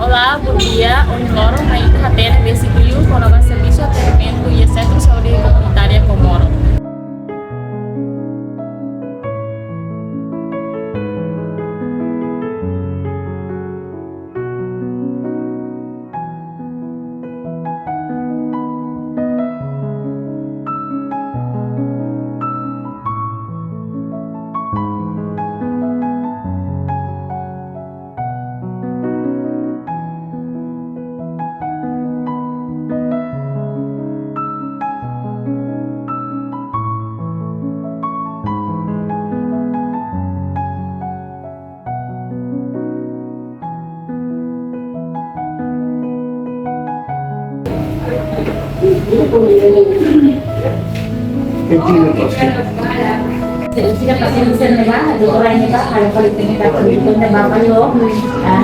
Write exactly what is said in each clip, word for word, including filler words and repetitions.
Olá, bom dia. Ohin loron mai ita hatene besik liu kona-ba servisu atendimentu iha Sentru Saúde Komunitária Comoro. Sira pasiente sira ne'ebá, doutora ne'ebá, halo kualitatif, kualitatif ne'ebá, halo, ah,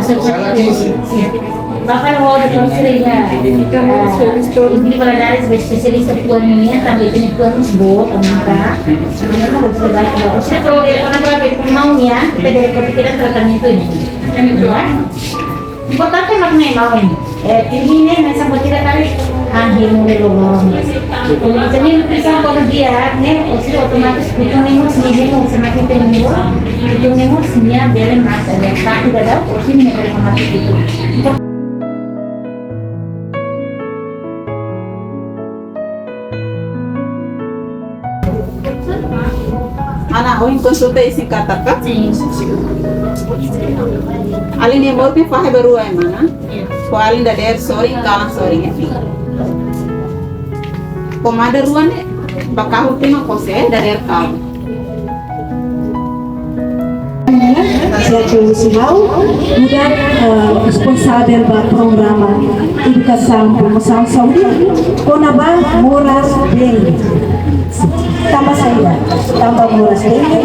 Bapak lo doutór sira, ah, Ibu Valadares, espesialista fuan nian, tanba ita-nia fuan boot, tanba ita-nia fuan boot, tanba ita-nia fuan boot, tanba ita-nia fuan boot, tratamentu ne'e. Ya. Importante mak ne'e, maun. Eh, ini ne'e, ne'e sampai tidak tarik. Ah, ini ne'e lo, lo, lo. Jadi, bisa kalau dia, ne'e, otomatis, itu ne'e, ne'e, ne'e, semakin tinggi, itu ne'e, ne'e, bele mas, ada satu dah, otomatis itu. Ana, ohin konsulta isin katak ka? Sin. Alin nia mout ne'e fahe ba rua ema, mana? Sin. Ho alin dadeer sorin, kalan sorin, ya. Ho madar rua ne'e, ba kahur tiha mak kose, dadeer kahur. Sira tulis ha'u, nu'udar, eh, responsavel ba programa edukasaun promosaun saúde, kona-ba moras dengue. Tanba saida, tanba moras dengue,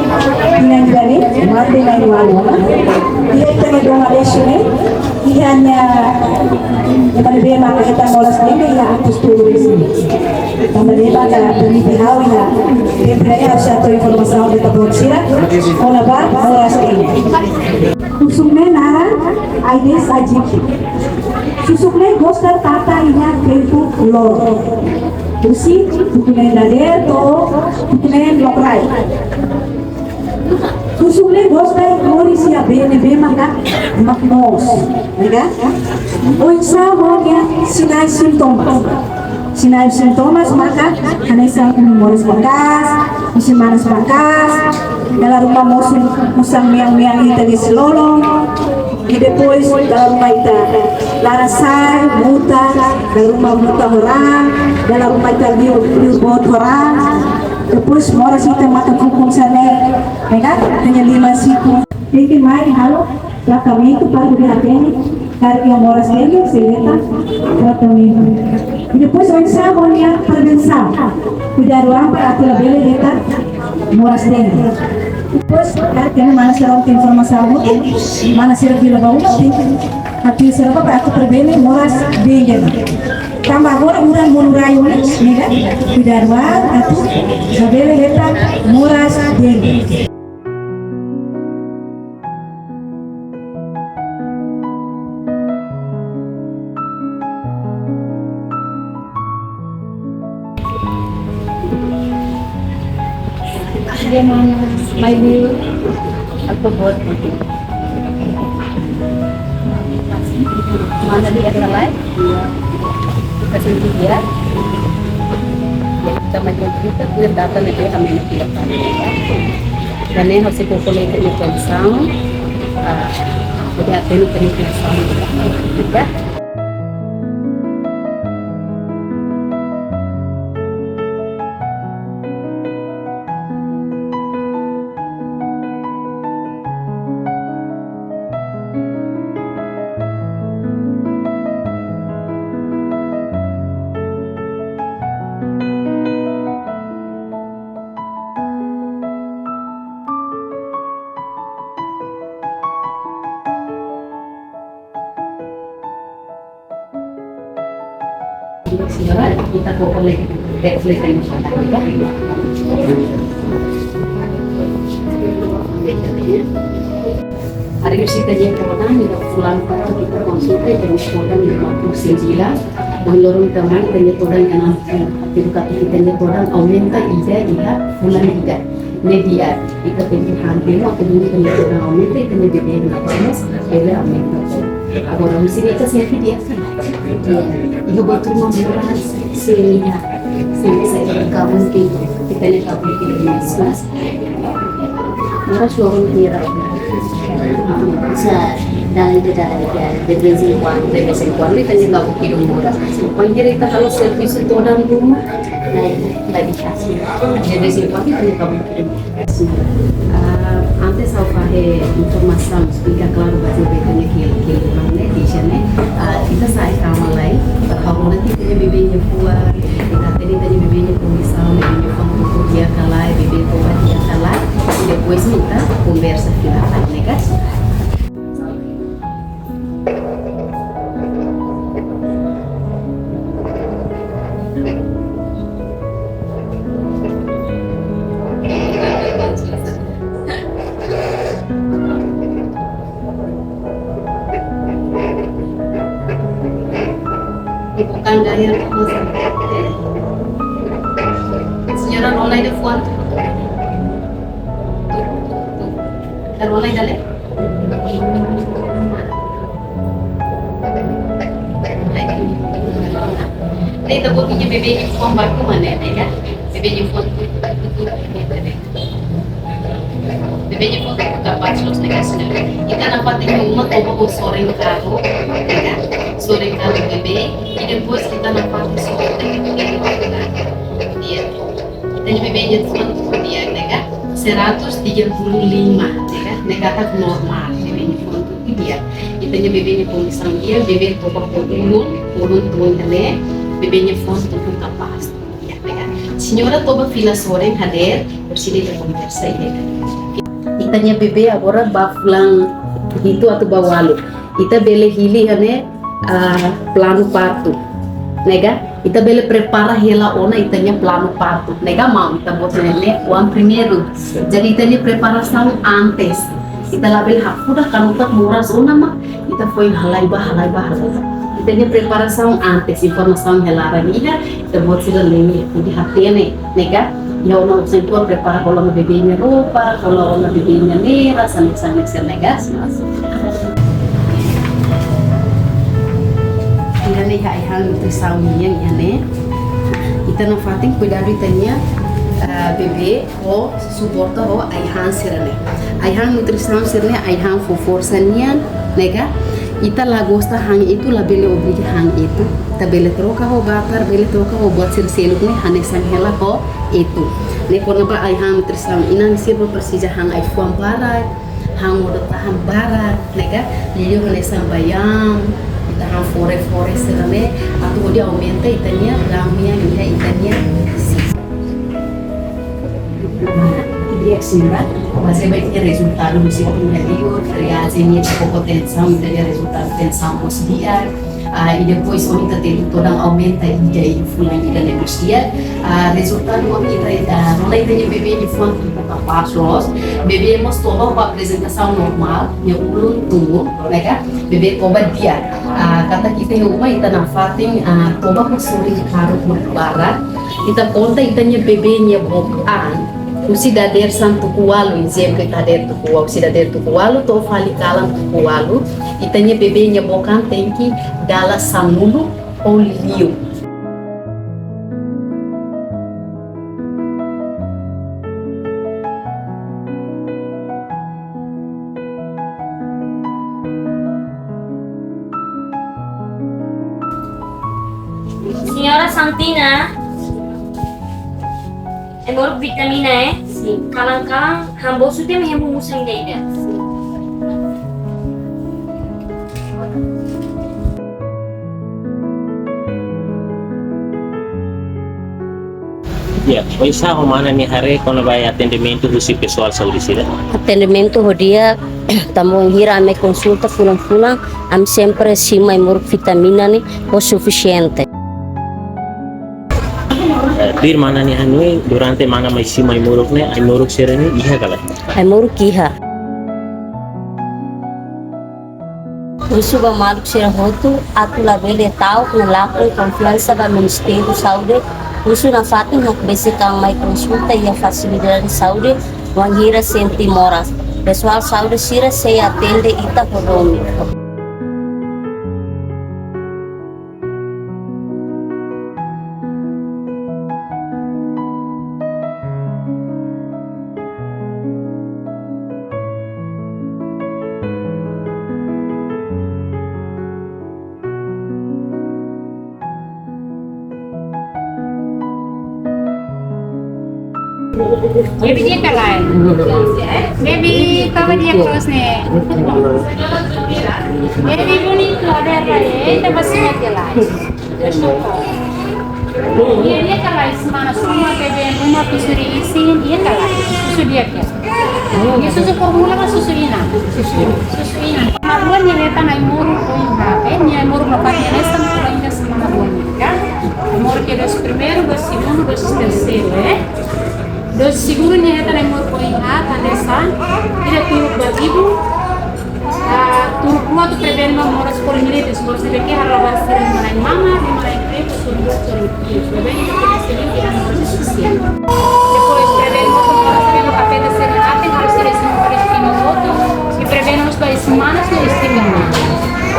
inan jani, mate na'in-ualu, iha ita-nia doma leste ne'e, iha nia, ema ne'ebé maka hetan moras dengue, iha atus tolu resin. Tanba ne'e maka permite ha'u iha, permite ha'u atu informasaun ba ita-boot sira, kona-ba moras dengue. Susuk ne'e naran Aedes aegypti. Susuk ne'e gosta tata iha tempu loron. Husi tuku neen dadeer to'o tuku neen lokraik. Susuk ne'e gosta moris iha bee ne'ebé maka mak moos, ya kan? Oinsá ho nia sinais sintomas? Sinais sintomas maka hanesan ulun moras maka'as, husi manas maka'as, dala ruma mosu osan mean-mean iha ita-nia lolon, i depois dala ruma ita laran sa'e, muta, dala ruma muta ho raan, dala ruma ita liur, liur boot ho raan, depois moras iha ita matan fukun sira-ne'e, ya kan? Ita-nia liman siku. Tenke mai halo tratamentu para poder atende, karik iha moras dengue, sei hetan tratamentu. I depois oinsá ho nia prevensaun, kuidadu an para atu labele hetan moras dengue. Depois, karik iha mana sira-nia informasaun, mana sira fila ba uma, tenke atu sira ba para atu prevene moras dengue. Tanba agora udan monu rai ona, ne'e, kuidadu an atu labele hetan moras dengue. Dia mana? Mai di apa buat? Mana di Adelaide? Kasih dia. Sama dia kita, dia datang lagi kami tidak tahu. Dan ne'e ha'u sei ko'alia ho nia kondisaun, ah, poder atende nia kondisaun. Ya. Señora, kita ko kolek, tek flick ini. Hari ini ita-nia todan, iha fulan kuatru ita konsulta, ita-nia todan lima puluh sembilan. Ohin loron ita mai, ita-nia todan enam puluh. Jadi katak ita-nia todan aumenta ida iha fulan ida. Ne'e di'ak, ita tenke han planu atu nune'e ita-nia todan aumenta, ita-nia bebé ne'e terus bele aumenta. Agora, husi ne'e ita sente di'ak. Iha buat ruma moras, sente, sente, sente, kabun ke, ita-nia kabun ke, mas, moras loron tira. Sa, dalan ida, dalan ida, de vez em quando, de vez em quando, ita-nia kabun ke moras. Kuandu ita halo servisu todan ruma, la, la difícil. De vez em quando, ita-nia kabun ke moras. Ah, antes ha'u fahe informasaun, esplika klaru ba ita-nia ke, ke, ke, ne'e, di'ak, ne'e. Ah, ita sa'e kama lai, para ha'u rona ita-nia bebé nia fuan, ita hatene ita-nia bebé nia kondisaun, bebé nia fuan tuku di'ak ka lae, bebé toba di'ak ka lae, i depois ita konversa fila fali, ne'e ka? Bukan gaya. Señora, rona ida fuan tuku. Tuku, tuku, tuku. Rona ida lae. Ne'e ita-boot nia bebé nia fuan baku mana, ne'e ka? Bebé nia fuan tuku, tuku, tuku, tuku, ne'e ka? Bebé nia fuan tuku kapás loos, ne'e ka, señora? Ita nafatin iha uma toba ho sorin karuk, ne'e ka? Sorin karuk bebé, i depois ita nafatin sorin bebé. Di'ak. Ita-nia bebé nia fuan tuku di'ak, ne'e ka? Seratus tiga puluh lima, ne'e ka? Ne'e katak normál, bebé nia fuan tuku di'ak. Ita-nia bebé nia kondisaun di'ak, bebé toba ho ulun, ulun tun ne'e, bebé nia fuan tuku kapás. Di'ak, ne'e ka? Señora toba fila sorin hadeer, husi ne'e ita konversa iha. Ita-nia bebé agora ba fulan hitu atu ba ualu. Ita bele hili iha ne'e, ah, planu partu. Ne'e ka? Ita bele prepara hela ona ita-nia planu partu. Ne'e ka, maun, ita-boot ne'e, ne'e oan primeiru. Jadi ita-nia preparasaun antes. Ita labele hafoin kanutak moras ona mak ita foin halai bá, halai bá, halai bá. Ita-nia preparasaun antes, informasaun hela iha, ita-boot sira labele, ita hatene, ne'e ka? Iha ona osan tua prepara hola ona bebé nia roupa, hola ona bebé nia neras, hanesan, hanesan, ne'e ka? Iha ne'e iha ai-han nutrisaun nian iha ne'e. Ita nafatin kuidadu ita-nia, eh, bebé ho suporta ho ai-han sira-ne'e. Ai-han nutrisaun sira-ne'e, ai-han fó forsa nian, ne'e ka? Ita la gosta han etu, labele obriga han etu. Ita bele troka ho batar, bele troka ho buat sira seluk ne'e, hanesan hela ho etu. Ne'e kona-ba ai-han nutrisaun, inan sira presiza han ai-fuan barak, han modo-tahan barak, ne'e ka? Liuliu hanesan bayam, ita han fore-fore sira-ne'e, atu hodi aumenta ita-nia gram nian iha ita-nia sisi. Di'ak, señora, bazeia ba ita-nia rezultadu husi primeira liur, triaje nia ita koko tensaun, ita-nia rezultadu tensaun mós di'ak. Ah, i depois ohin ita teve todan aumenta ida iha fulan ida ne'e mós di'ak. Ah, rezultadu ohin ita, ah, rona ita-nia bebé nia fuan tuku kapás loos. Bebé mós toba ho aprezentasaun normál, nia ulun tun, ne'e ka? Bebé toba di'ak. Ah, katak ita iha uma ita nafatin, ah, toba ho sorin karuk mak barak. Ita konta ita-nia bebé nia book an. Husi dadeer-saan tuku ualu, ezemplu, ita dadeer tuku ualu, husi dadeer tuku ualu to'o fali kalan tuku ualu, ita-nia bebé nia book an tenke dala sanulu ou liu. Señora Santina, ai-moruk vitamina, eh? Sin. Kalan-kalan han bosu tiha mak iha mumu saida-ida. Ya, oinsá ho mana nia haree kona-ba atendimentu husi pesoál saúde sira? Atendimentu ho di'ak, tanba bainhira ami konsulta fulan-fulan, ami sempre simu ai-moruk vitamina ne'e ho sufisiente. Eh, tuir mana nia hanoin, durante mana mai simu ai-moruk ne'e, ai-moruk sira-ne'e iha ka lae? Ai-moruk iha. Husu ba maluk sira hotu atu labele ta'uk no lakon konfiansa ba Ministériu Saúde, husu nafatin hakbesik an mai konsulta iha fasilidade saúde wainhira sente moras. Pesoál saúde sira sei atende ita ho domin. Baby, di'ak ka lae? Baby, tau di'ak terus ne'e. Baby, bonitu, ada apa ya? Ita masih ingat ya, lae? Di'ak, di'ak ka lae, semana semua bebé rumah pisuri isin, di'ak ka lae? Susu di'ak ka? Ini susu formula ka susu inan? Susu inan. Semana dua nia hetan ai-moruk oin haat, eh, nia ai-moruk no pai nia hanesan, paling enggak semana dua nia, ya. Ai-moruk ke doze primeiru, doze segundu, doze terseiru, eh. Doze segundu nia hetan ai-moruk oin haat, hanesan, ida turuk ba ibun, ah, turuk rua atu prevene ba moras poliomielitis, moras ne'ebé ke halo labarik sira ema na'in mama, ema na'in pretu, turuk rua, turuk rua. Bebé ne'e ke sini ida moras espesiál. Depois, prevene mós moras ne'ebé ke afeta sira-nia aten, halo sira isin moras ke no outro, i prevene mós ba isin manas no isin gamal.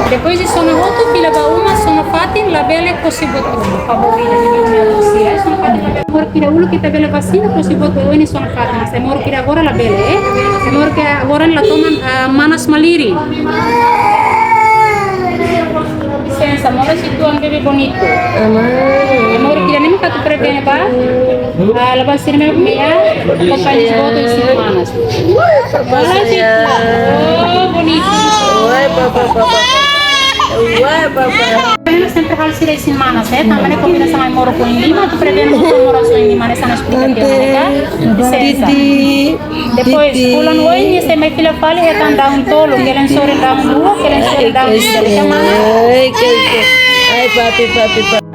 Depois de sona hotu, fila ba uma, sona fatin, labele kose buat ruma, favor ida, ida, ida, ida, sona fatin, labele. Ai-moruk ida uluk ita bele vasina, kose buat ruma, oin sona fatin, mas ai-moruk ida agora labele, eh. Ai-moruk ida agora la toman, ah, manas malirin. Lisensa, moras ida-ne'e bebé bonitu. Amai. Ai-moruk ida-ne'e mak atu prevene ba, ah, labarik sira-ne'e mak meia, kompanhia boto isin manas. Woi, papa sayang. Oh, bonitu. Woi, papa, papa. Woi, papa. Prevene sempre halo sira isin manas, eh. Tanba ne'e konvida hanesan ai-moruk oin lima, atu prevene mós moras oin lima, hanesan esplika tiha ona, eh. Lisensa. Titi. Depois, fulan oin nia sei mai fila fali hetan daun tolu, kelen sorin daun rua, kelen sorin daun ida, liga mana? Ai, ke, ke. Ai, papi, papi, papi.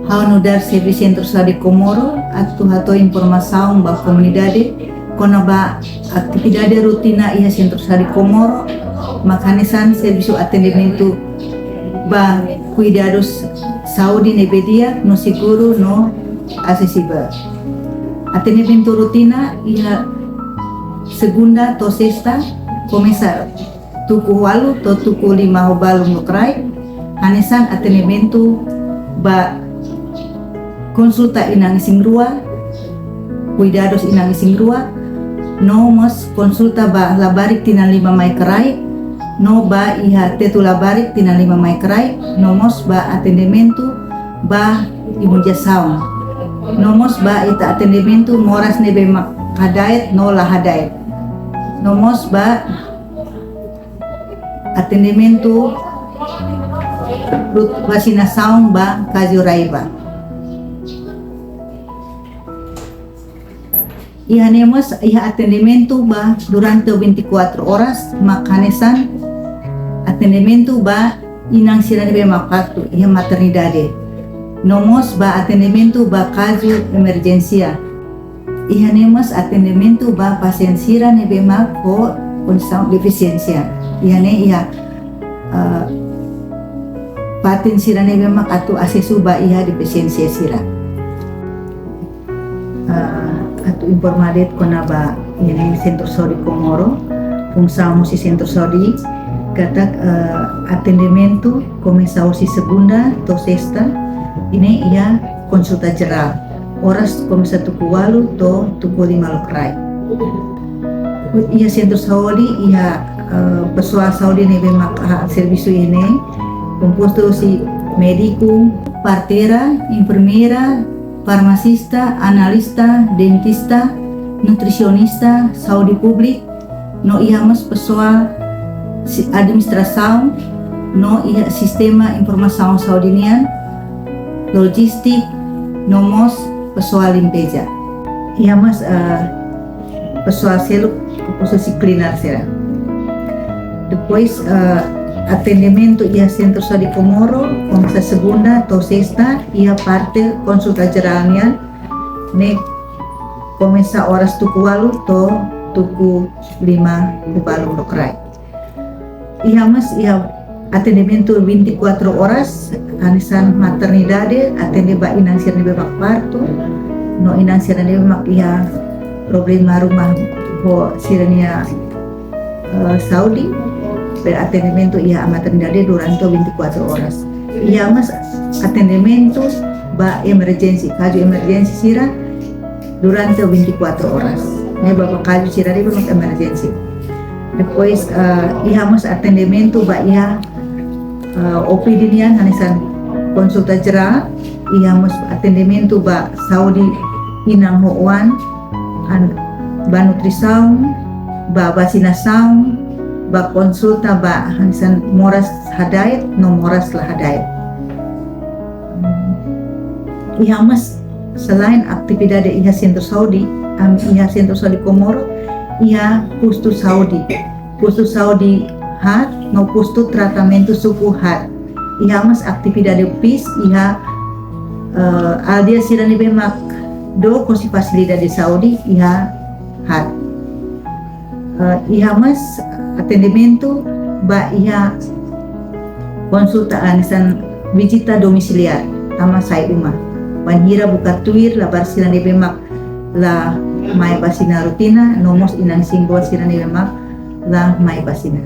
Ha'u nu'udar Xefe Sentru Saúde Komoro, atu hato'o informasaun ba komunidade kona-ba atividade rotina iha Sentru Saúde Komoro, mak hanesan servisu atendimentu ba kuidadus saúde ne'ebé di'ak no seguru no asesivel. Atendimentu rotina iha segunda to'o sesta, komesa tuku ualu to'o tuku lima ho balun lokraik, hanesan atendimentu ba konsulta inan isin-rua, kuidadus inan isin-rua, no mós konsulta ba labarik tinan lima mai kraik, no ba iha tetu labarik tinan lima mai kraik, no mós ba atendimentu ba imunizasaun, no mós ba ita atendimentu moras ne'ebé mak hada'et no la hada'et, no mós ba atendimentu rutin vasinasaun ba kazu raiva. Iha ne'e mós iha atendimentu ba durante vinte e quatro horas, mak hanesan atendimentu ba inan sira ne'ebé mak partu iha maternidade. No mós ba atendimentu ba kazu emerjénsia. Iha ne'e mós atendimentu ba pasiente sira ne'ebé mak ho kondisaun defisiénsia. Iha ne'e iha, eh, fatin sira ne'ebé mak atu asesu ba iha defisiénsia sira. Eh, atu informa de'it kona-ba iha ne'e Sentru Saúde Komoro, funsaun husi Sentru Saúde, katak, eh, atendimentu komesa husi segunda to'o sesta, ida-ne'e iha konsulta jerál. Oras komesa tuku ualu to'o tuku lima lokraik. Iha Sentru Saúde iha, eh, pesoál saúde ne'ebé mak, ah, servisu iha ne'e, kompostu husi médiku, parteira, enfermeira, farmasista, analista, dentista, nutrisionista, saúde públika, no iha mós pesoál si-, administrasaun, no iha sistema informasaun saúde nian, lojístika, no mós pesoál limpeza. Iha mós, eh, pesoál seluk, kompostu husi cleaner sira. Depois, eh, atendimentu iha Sentru Saúde Komoro, komesa segunda to'o sesta, iha parte konsulta jerál nian, ne'e Komesa oras tuku ualu to'o tuku lima kubalu lokraik. Iha mós iha atendimentu vinte e quatro horas, hanesan maternidade, atende ba inan sira ne'ebé mak partu, no inan sira ne'ebé mak iha problema ruma ho sira-nia eh, saúde, bele atendimentu iha maternidade durante vinte e quatro horas. Iha mós atendimentu ba emerjénsia, kazu emerjénsia sira durante vinte e quatro horas. Ne'e ba kazu sira ne'ebé mak emerjénsia. Depois, eh, iha mós atendimentu ba iha, eh, O P D nian hanesan konsulta jerál, iha mós atendimentu ba saúde inan ho oan, an-, ba nutrisaun, ba vasinasaun, ba konsulta ba hanesan moras hada'et no moras la hada'et. Iha mós selain atividade iha sentru saúde, ami iha Sentru Saúde Comoro, iha postu saúde, postu saúde haat, no postu tratamentu suku haat. Iha mós atividade PIS iha, eh, aldeia sira ne'ebé mak dook husi fasilidade saúde iha haat. Eh, iha mós atendimentu ba iha konsulta hanesan vizita domisiliár, tama sai uma. Bainhira buka tuir labarik sira ne'ebé mak la mai vasina rutina, no mós inan-feton sira ne'ebé mak la mai vasina.